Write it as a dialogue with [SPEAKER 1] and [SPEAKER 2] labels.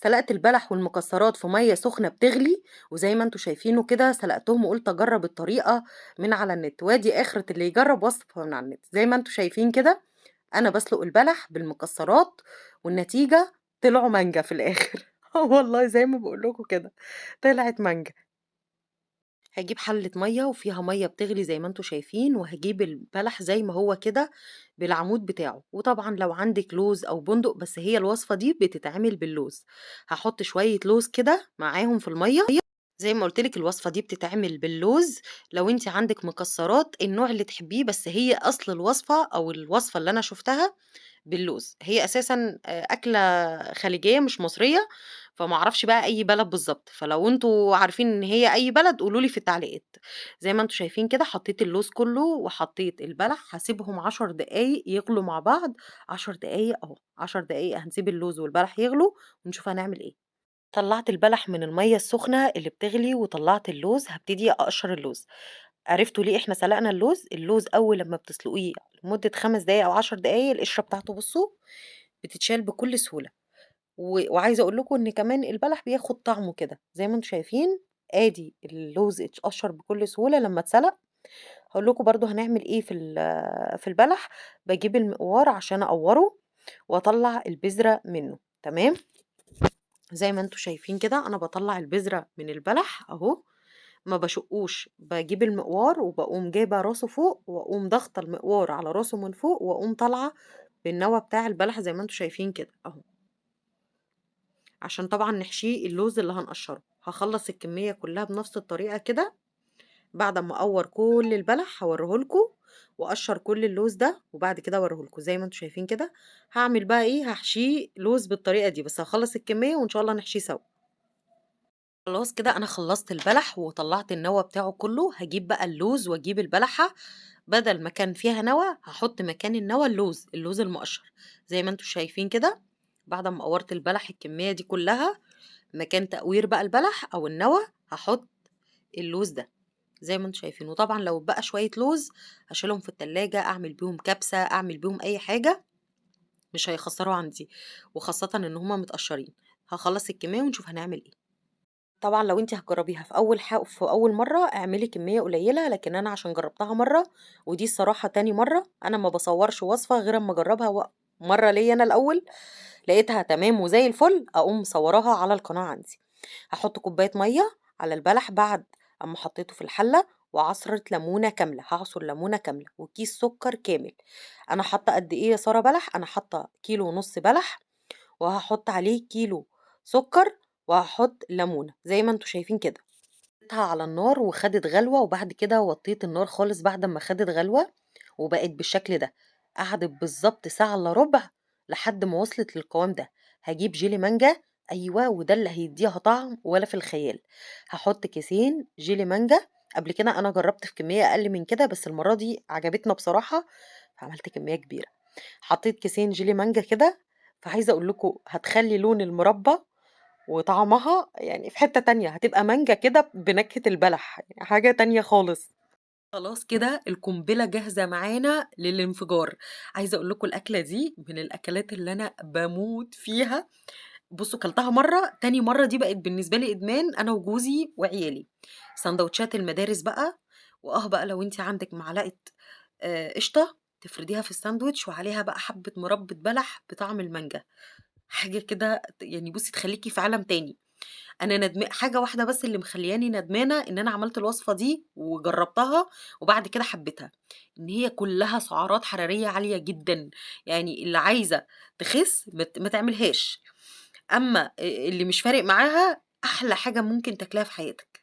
[SPEAKER 1] سلقت البلح والمكسرات في مَيّة سخنة بتغلي، وزي ما أنتم شايفينه كده سلقتهم وقُلت أجرّب الطريقة من على النت، وأدي آخرة اللي يجرّب وصفة من على النت. زي ما أنتم شايفين كده أنا باسلق البلح بالمكسرات، والنتيجة طلعوا مانجا في الآخر. آه والله زي ما باقول لكم كده، طلعت مانجا. هاجيب حلة مَيّة وفيها مَيّة بتغلي زي ما أنتم شايفين، وهاجيب البلح زي ما هو كده بالعمود بتاعه، وطبعًا لو عندِك لوز أو بندق، بس هي الوصفة دي بتتعمل باللوز. هاحط شوية لوز كده معاهم في المَيّة. زي ما قُلت لِك الوصفة دي بتتعمل باللوز، لو أنتِ عندِك مكسرات النوع اللي تحبيه، بس هي أصل الوصفة أو الوصفة اللي أنا شُفتها باللوز. هي أساسًا أكلة خليجية مش مصرية، فما أعرفش بقى أي بلد بالضبط، فلو أنتم عارفين إن هي أي بلد قولوا لي في التعليقات. زي ما أنتم شايفين كده حطيت اللوز كله وحطيت البلح، هاسيبهم 10 دقايق يغلوا مع بعض، 10 دقايق أهو، 10 دقايق هنسيب اللوز والبلح يغلوا ونشوف هنعمل إيه. طلعت البلح من المَيّة السخنة اللي بتغلي وطلعت اللوز، هابتدي أقشر اللوز. عرفتوا ليه إحنا سلقنا اللوز؟ اللوز أول لمّا بتسلقيه لمدة 5 دقايق أو 10 دقايق القشرة بتاعته بصوا بتتشال بكل سهولة. وعايزة أقول لكم إن كمان البلح بياخد طعمه كده، زي ما أنتم شايفين آدي اللوز اتقشر بكل سهولة لمّا اتسلق. هاقول لكم برضه هنعمل إيه في البلح. باجيب المقوار عشان أقوره وأطلع البذرة منه، تمام؟ زي ما أنتم شايفين كده أنا باطلع البذرة من البلح أهو، ما باشقوش، باجيب المقوار وباقوم جايبة راسه فوق وأقوم ضاغطة المقوار على راسه من فوق وأقوم طالعة بالنوى بتاع البلح زي ما أنتم شايفين كده أهو، عشان طبعًا نحشيه اللوز اللي هنقشره. هاخلص الكمية كلها بنفس الطريقة كده بعد أما أقور كل البلح هاوريه لكم، وأقشر كل اللوز ده وبعد كده أوريه لكم. زي ما أنتم شايفين كده هاعمل بقى إيه، هاحشيه لوز بالطريقة دي، بس هاخلص الكمية وإن شاء الله نحشيه سوا. خلاص كده أنا خلصت البلح وطلعت النوى بتاعه كله. هجيب بقى اللوز وأجيب البلحة، بدل ما كان فيها نوى هحط مكان النوى اللوز، اللوز المقشر زي ما انتم شايفين كده. بعد ما قورت البلح الكمية دي كلها، مكان تقوير بقى البلح أو النوى هحط اللوز ده زي ما انتم شايفين. وطبعا لو بقى شوية لوز هشيلهم في التلاجة، أعمل بيهم كبسة، أعمل بيهم أي حاجة، مش هيخسروا عندي، وخاصة إن هما متقشرين. هخلص الكمية ونشوف هنعمل إيه. طبعا لو انت هتجربيها في أول مرة اعملي كمية قليلة، لكن أنا عشان جربتها مرة ودي الصراحة تاني مرة، أنا ما بصورش وصفة غير أما أجربها مرة ليا أنا الأول، لقيتها تمام وزي الفل أقوم مصوراها على القناة عندي. هحط كوباية مية على البلح بعد أما حطيته في الحلة، وعصرة ليمونة كاملة، هعصر ليمونة كاملة وكيس سكر كامل. أنا حاطة قد إيه يا سارة بلح؟ أنا حاطة كيلو ونص بلح، وهحط عليه كيلو سكر، وهحط ليمونة زي ما انتم شايفين كده. حطيتها على النار وخدت غلوة، وبعد كده وطيت النار خالص بعد ما خدت غلوة وبقت بالشكل ده. قعدت بالظبط ساعة إلا ربع لحد ما وصلت للقوام ده. هجيب جيلي مانجا، أيوة وده اللي هيديها طعم ولا في الخيال. هحط كيسين جيلي مانجا. قبل كده أنا جربت في كمية أقل من كده، بس المرة دي عجبتنا بصراحة فعملت كمية كبيرة. حطيت كيسين جيلي مانجا كده، فعايزة أقول لكم هتخلي لون المربى وطعمها في حتة تانية، هتبقى مانجا كده بنكهة البلح، حاجة تانية خالص. خلاص كده القنبلة جاهزة معانا للانفجار. عايزة أقول لكم الأكلة دي من الأكلات اللي أنا بموت فيها. بصوا كلتها مرة، تاني مرة دي بقت بالنسبة لي إدمان، أنا وجوزي وعيالي. سندوتشات المدارس بقى، وآه بقى لو أنت عندك معلقة، قشطة تفرديها في الساندوتش وعليها بقى حبة مربى بلح بطعم المانجا، حاجة كده بصي تخليكي في عالم تاني. أنا حاجة واحدة بس اللي مخلياني ندمانة إن أنا عملت الوصفة دي وجربتها وبعد كده حبيتها، إن هي كلها سعرات حرارية عالية جداً، اللي عايزة تخس ما تعملهاش. أما اللي مش فارق معاها أحلى حاجة ممكن تاكلها في حياتك.